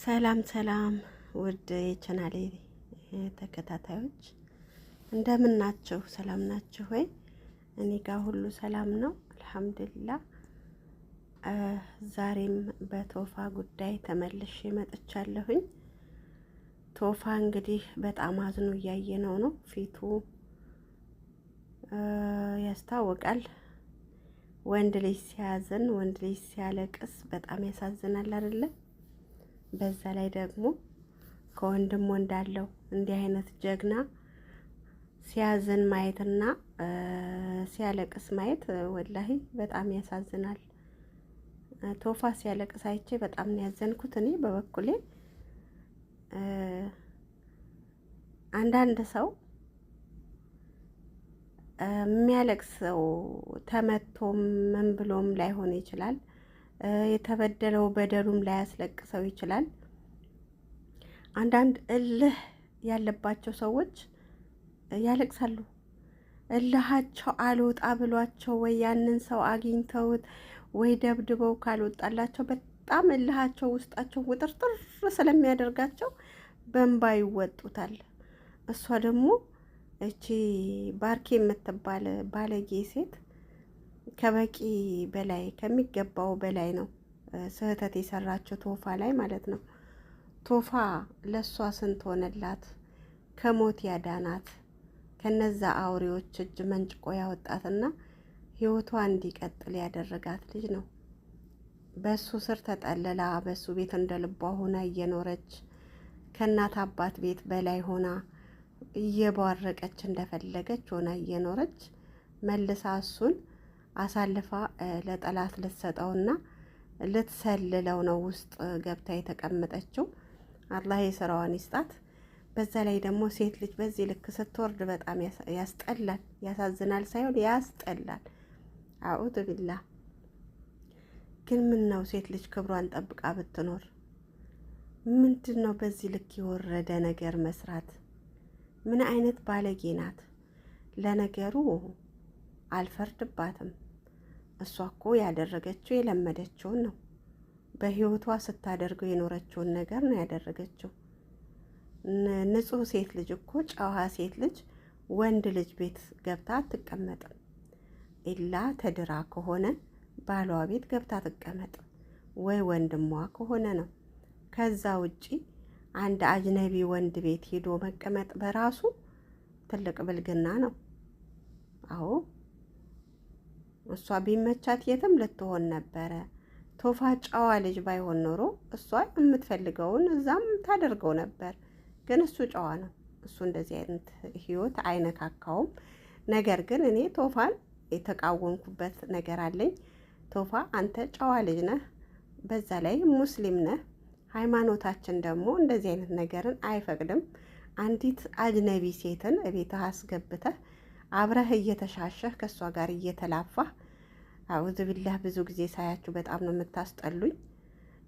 ሰላም ሰላም ውድ የቻናሌ ተከታታዮች እንደምን ናችሁ? ሰላም ናችሁ ወይ? እኔ ጋር ሁሉ ሰላም ነው፣ አልሐምዱሊላህ። ዛሬም በቶፋ ጉዳይ ተመልሼ መጥቻለሁኝ። ቶፋ እንግዲህ በጣም አዝኖ እያየነው ነው። ፊቱ ያስታውቃል። ወንድ ልጅ ሲያዝን፣ ወንድ ልጅ ሲያለቅስ በጣም ያሳዝናል አይደለ? በዛ ላይ ደግሞ ከወንድም ወንድ አለው እንዲህ አይነት ጀግና ሲያዝን ማየትና ሲያለቅስ ማየት ወላሂ በጣም ያሳዝናል። ቶፋ ሲያለቅስ አይቼ በጣም ነው ያዘንኩት። እኔ በበኩሌ አንዳንድ ሰው የሚያለቅሰው ተመቶም ምን ብሎም ላይሆን ይችላል። የተበደለው በደሉም ላያስለቅሰው ይችላል። አንዳንድ እልህ ያለባቸው ሰዎች ያለቅሳሉ። እልሃቸው አልወጣ ብሏቸው ወይ ያንን ሰው አግኝተውት ወይ ደብድበው ካልወጣላቸው በጣም እልሃቸው ውስጣቸው ውጥርጥር ስለሚያደርጋቸው በእንባ ይወጡታል። እሷ ደግሞ እቺ ባርኬ የምትባል ባለጌ ሴት ከበቂ በላይ ከሚገባው በላይ ነው ስህተት የሰራችው ቶፋ ላይ ማለት ነው። ቶፋ ለእሷ ስንት ሆነላት? ከሞት ያዳናት ከነዛ አውሬዎች እጅ መንጭቆ ያወጣትና ህይወቷ እንዲቀጥል ያደረጋት ልጅ ነው። በሱ ስር ተጠልላ በሱ ቤት እንደ ልቧ ሆና እየኖረች ከእናት አባት ቤት በላይ ሆና እየቧረቀች እንደፈለገች ሆና እየኖረች መልሳ እሱን አሳልፋ ለጠላት ልትሰጠውና ልትሰልለው ነው ውስጥ ገብታ የተቀመጠችው። አላህ የስራዋን ይስጣት። በዛ ላይ ደግሞ ሴት ልጅ በዚህ ልክ ስትወርድ በጣም ያስጠላል። ያሳዝናል ሳይሆን ያስጠላል። አዑዙ ቢላህ። ግን ምን ነው ሴት ልጅ ክብሯን ጠብቃ ብትኖር ምንድን ነው በዚህ ልክ የወረደ ነገር መስራት? ምን አይነት ባለጌ ናት? ለነገሩ አልፈርድባትም። እሷ እኮ ያደረገችው የለመደችውን ነው። በህይወቷ ስታደርገው የኖረችውን ነገር ነው ያደረገችው። ንጹህ ሴት ልጅ እኮ ጨዋ ሴት ልጅ ወንድ ልጅ ቤት ገብታ አትቀመጥም። ኢላ ተድራ ከሆነ ባሏ ቤት ገብታ ትቀመጥ ወይ ወንድሟ ከሆነ ነው። ከዛ ውጪ አንድ አጅነቢ ወንድ ቤት ሄዶ መቀመጥ በራሱ ትልቅ ብልግና ነው። አዎ እሷ ቢመቻት የትም ልትሆን ነበረ። ቶፋ ጨዋ ልጅ ባይሆን ኖሮ እሷ የምትፈልገውን እዛም ታደርገው ነበር። ግን እሱ ጨዋ ነው። እሱ እንደዚህ አይነት ህይወት አይነካካውም። ነገር ግን እኔ ቶፋን የተቃወምኩበት ነገር አለኝ። ቶፋ አንተ ጨዋ ልጅ ነህ፣ በዛ ላይ ሙስሊም ነህ። ሃይማኖታችን ደግሞ እንደዚህ አይነት ነገርን አይፈቅድም። አንዲት አጅነቢ ሴትን እቤትህ አስገብተህ አብረህ እየተሻሸህ ከእሷ ጋር እየተላፋህ፣ አዑዙ ቢላህ፣ ብዙ ጊዜ ሳያችሁ በጣም ነው የምታስጠሉኝ።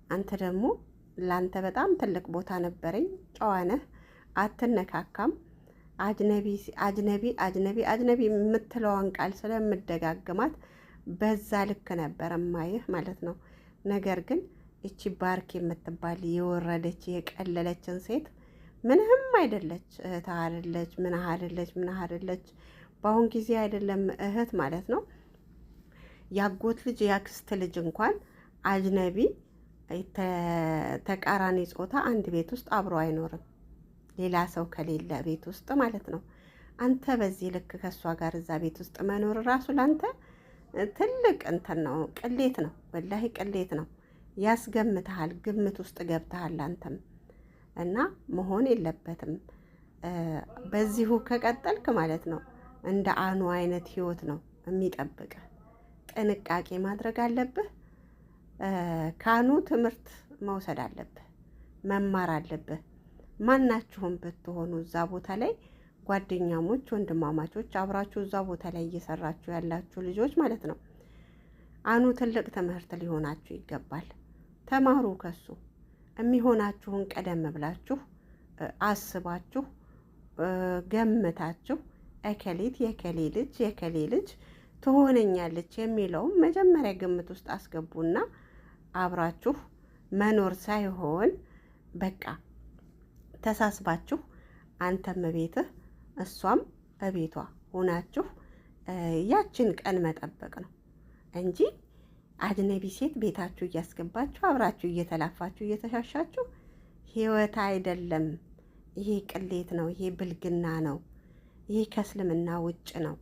አንተ ደግሞ ለአንተ በጣም ትልቅ ቦታ ነበረኝ። ጨዋ ነህ፣ አትነካካም። አጅነቢ አጅነቢ አጅነቢ አጅነቢ የምትለዋን ቃል ስለምደጋግማት በዛ ልክ ነበር እማይህ ማለት ነው። ነገር ግን እቺ ባርክ የምትባል የወረደች የቀለለችን ሴት ምንም አይደለች፣ እህት አይደለች፣ ምን አይደለች፣ ምን አይደለች። በአሁን ጊዜ አይደለም እህት ማለት ነው ያጎት ልጅ ያክስት ልጅ እንኳን አጅነቢ ተቃራኒ ጾታ አንድ ቤት ውስጥ አብሮ አይኖርም፣ ሌላ ሰው ከሌለ ቤት ውስጥ ማለት ነው። አንተ በዚህ ልክ ከእሷ ጋር እዛ ቤት ውስጥ መኖር ራሱ ለአንተ ትልቅ እንትን ነው፣ ቅሌት ነው፣ ወላሂ ቅሌት ነው። ያስገምትሃል፣ ግምት ውስጥ ገብተሃል አንተም እና መሆን የለበትም። በዚሁ ከቀጠልክ ማለት ነው እንደ አኑ አይነት ህይወት ነው የሚጠብቅ። ጥንቃቄ ማድረግ አለብህ። ካኑ ትምህርት መውሰድ አለብህ፣ መማር አለብህ። ማናችሁም ብትሆኑ እዛ ቦታ ላይ ጓደኛሞች፣ ወንድማማቾች አብራችሁ እዛ ቦታ ላይ እየሰራችሁ ያላችሁ ልጆች ማለት ነው። አኑ ትልቅ ትምህርት ሊሆናችሁ ይገባል። ተማሩ ከሱ። የሚሆናችሁን ቀደም ብላችሁ አስባችሁ ገምታችሁ እከሊት የከሌ ልጅ የከሌ ልጅ ትሆነኛለች የሚለውም መጀመሪያ ግምት ውስጥ አስገቡና አብራችሁ መኖር ሳይሆን በቃ ተሳስባችሁ አንተም እቤትህ እሷም እቤቷ ሆናችሁ ያችን ቀን መጠበቅ ነው እንጂ አጅነቢ ሴት ቤታችሁ እያስገባችሁ አብራችሁ እየተላፋችሁ እየተሻሻችሁ ህይወት አይደለም። ይሄ ቅሌት ነው። ይሄ ብልግና ነው። ይሄ ከእስልምና ውጭ ነው።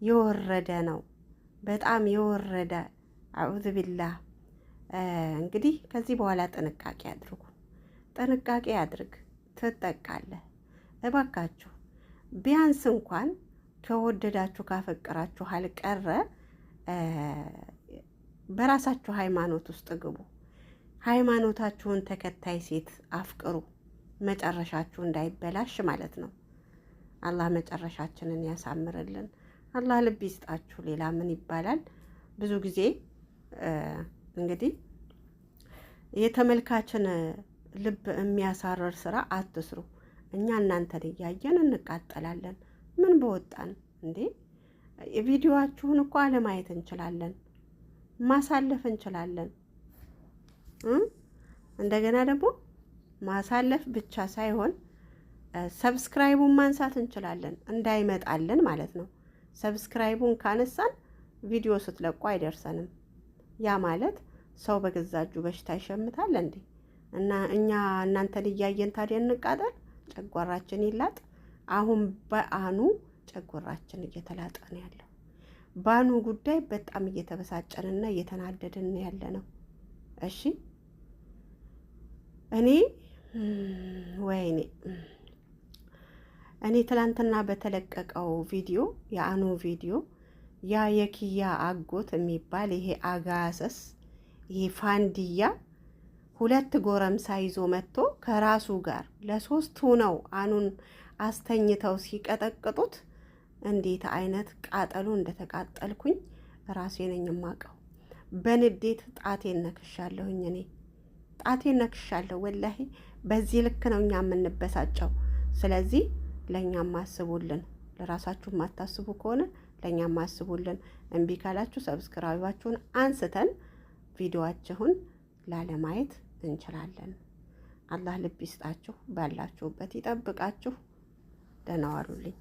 የወረደ ነው። በጣም የወረደ አዑዝ ቢላህ። እንግዲህ ከዚህ በኋላ ጥንቃቄ አድርጉ። ጥንቃቄ አድርግ፣ ትጠቃለህ። እባካችሁ ቢያንስ እንኳን ከወደዳችሁ ካፈቀራችሁ አልቀረ በራሳችሁ ሃይማኖት ውስጥ ግቡ። ሃይማኖታችሁን ተከታይ ሴት አፍቅሩ። መጨረሻችሁ እንዳይበላሽ ማለት ነው። አላህ መጨረሻችንን ያሳምርልን። አላህ ልብ ይስጣችሁ። ሌላ ምን ይባላል? ብዙ ጊዜ እንግዲህ የተመልካችን ልብ የሚያሳርር ስራ አትስሩ። እኛ እናንተን እያየን እንቃጠላለን። ምን በወጣን እንዴ? ቪዲዮአችሁን እኮ አለማየት እንችላለን፣ ማሳለፍ እንችላለን። እንደገና ደግሞ ማሳለፍ ብቻ ሳይሆን subscribe ኡን ማንሳት እንችላለን፣ እንዳይመጣልን ማለት ነው። Subscribe ኡን ካነሳን ቪዲዮ ስትለቁ አይደርሰንም። ያ ማለት ሰው በገዛ እጁ በሽታ ይሸምታል እንዴ? እና እኛ እናንተን እያየን ታዲያ እንቃጠል፣ ጨጓራችን ይላጥ። አሁን በአኑ ጨጓራችን እየተላጠ ነው ያለው። በአኑ ጉዳይ በጣም እየተበሳጨንና እየተናደድን ያለ ነው። እሺ እኔ ወይኔ እኔ ትላንትና በተለቀቀው ቪዲዮ፣ የአኑ ቪዲዮ፣ ያ የኪያ አጎት የሚባል ይሄ አጋሰስ፣ ይሄ ፋንዲያ ሁለት ጎረምሳ ይዞ መጥቶ ከራሱ ጋር ለሶስት ሆነው አኑን አስተኝተው ሲቀጠቅጡት እንዴት አይነት ቃጠሎ እንደተቃጠልኩኝ ራሴ ነኝ የማውቀው። በንዴት ጣቴን ነክሻለሁኝ። እኔ ጣቴን ነክሻለሁ። ወላሂ በዚህ ልክ ነው እኛ የምንበሳጨው። ስለዚህ ለእኛም አስቡልን። ለራሳችሁ የማታስቡ ከሆነ ለእኛም አስቡልን። እምቢ ካላችሁ subscribe ኣችሁን አንስተን ቪዲዮአችሁን ላለማየት እንችላለን። አላህ ልብ ይስጣችሁ፣ ባላችሁበት ይጠብቃችሁ። ደህና ዋሉልኝ።